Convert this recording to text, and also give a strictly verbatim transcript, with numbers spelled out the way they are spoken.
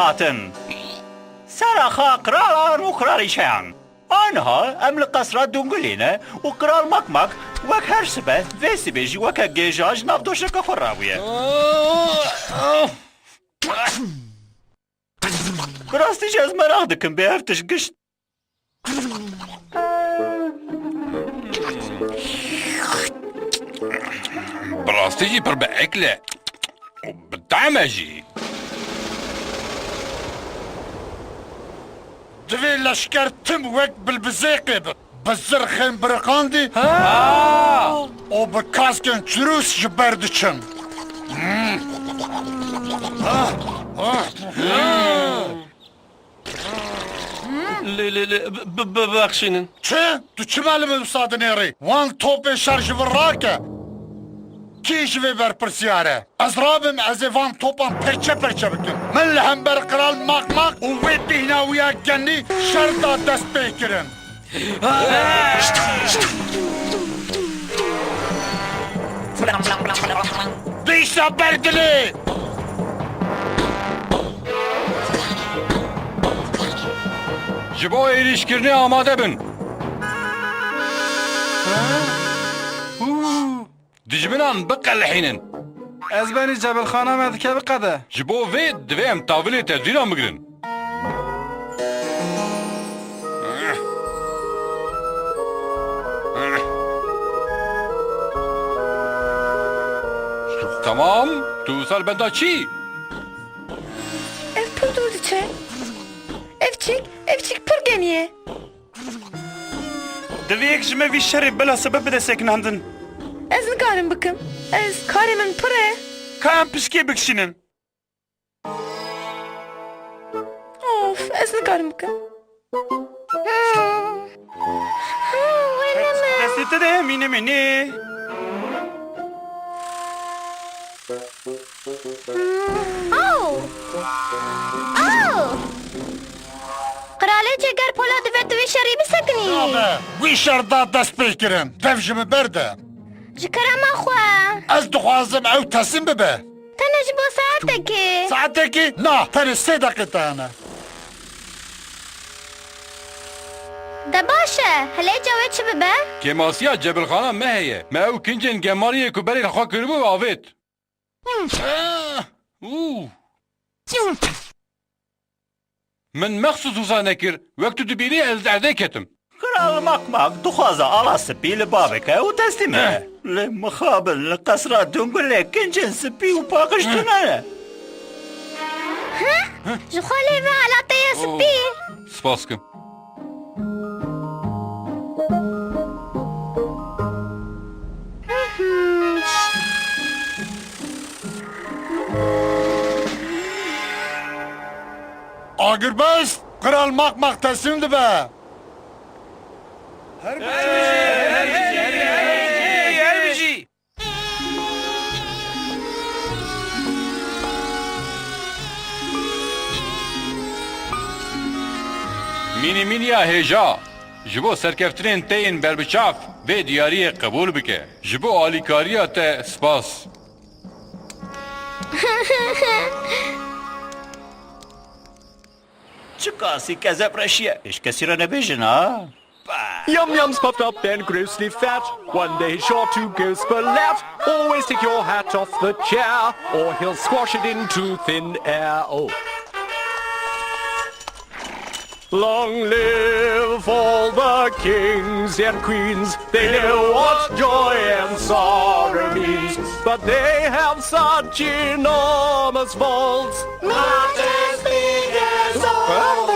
Hatin. Sera xwe qiralan û qiralîçeyan. Aniha em li qesra Dungulê ne û Qral Makmak wek her sibe, vê sibê jî weke gêja ji nav doşeka xwe rabûye. Bi rastî jî ez meraq dikim bê ev tişt gişt. Bi rastî jî pir bi ekl e. Û bi tehm e jî. Divê leşker tim wek bilbizêqê bi, bi zirxên biriqandî Ha! û bi kaskên çirûs ji ber diçin. Lê, lê, lê, bi, bi, bibexşînin. Çi? Tu çima li min wisa dinêrî? Wan topên şer ji vir rake. Kî ji vê berpirsiyar e? Ez rabim, ez ê van topan perçe perçe bikim. Min li hember Qral Makmak û wê bîhna wî ya genî şer da dest pê kirin. Dîsa berdilê! Ji bo êrîşkirinê amade bin. Dijminan biqelihînin. Ez benî cebilxana me dike biqede. Ji bo vê divê em tavilê tedbîran bigirin. Tamam, tu wisa li benda çî? Ev pir dûr diçe. Ev çik, ev çik pir genî ye. Divê yek ji me vî şerê bila sibe bide sekinandin. Ez nikarim bikim. Ez, karê min pir e. Ka em pişkê bikişînin. Of, ez nikarim bikim. Destê te de mîne mîne. Aw! Aw! Qiralê Cegerpola divê tu vî şerî bisekinî. Nabe, wî şer da dest pê kirin. Dev ji min berde. Ji kerema xwe. Ez dixwazim ew teslîm bibe. Tenê ji bo saetekê. Saetekê? Na, tenê sê deqê te hene. De baş e, hilêca wê çi bibe? Kêmasiya cebilxana me heye. Me ew kincên gemariyê ku berê li xwe kiribû avêt. Û. Min mexsûs wisa nekir, wek tu dibînî ez li erdê ketim. Kral Makmak dixwaze ala spî li ba bike û teslîm bike. Lê mixabin li qesra Dungulê kincên spî û paqij tune ne. Heh? Ji xwe lê ve ala te ye spî. Spas dikim. Agirbest, Qral Makmak teslîm dibe. Her bijî, her bijî, her bijî. Mînî mîniya hêja, ji bo serkeftinên te yên berbiçav vê diyariyê qebûl bike. Ji bo alîkariya te spas. Çi kasî kezeb reşiye. Pêşkesî re nebêjin, ha? Bah! Yum Yum's puffed up and grossly fat. One day he's sure to go splat. Always take your hat off the chair, or he'll squash it into thin air. Oh. Long live all the kings and queens. They know what joy and sorrow means. But they have such enormous faults. Not as big as all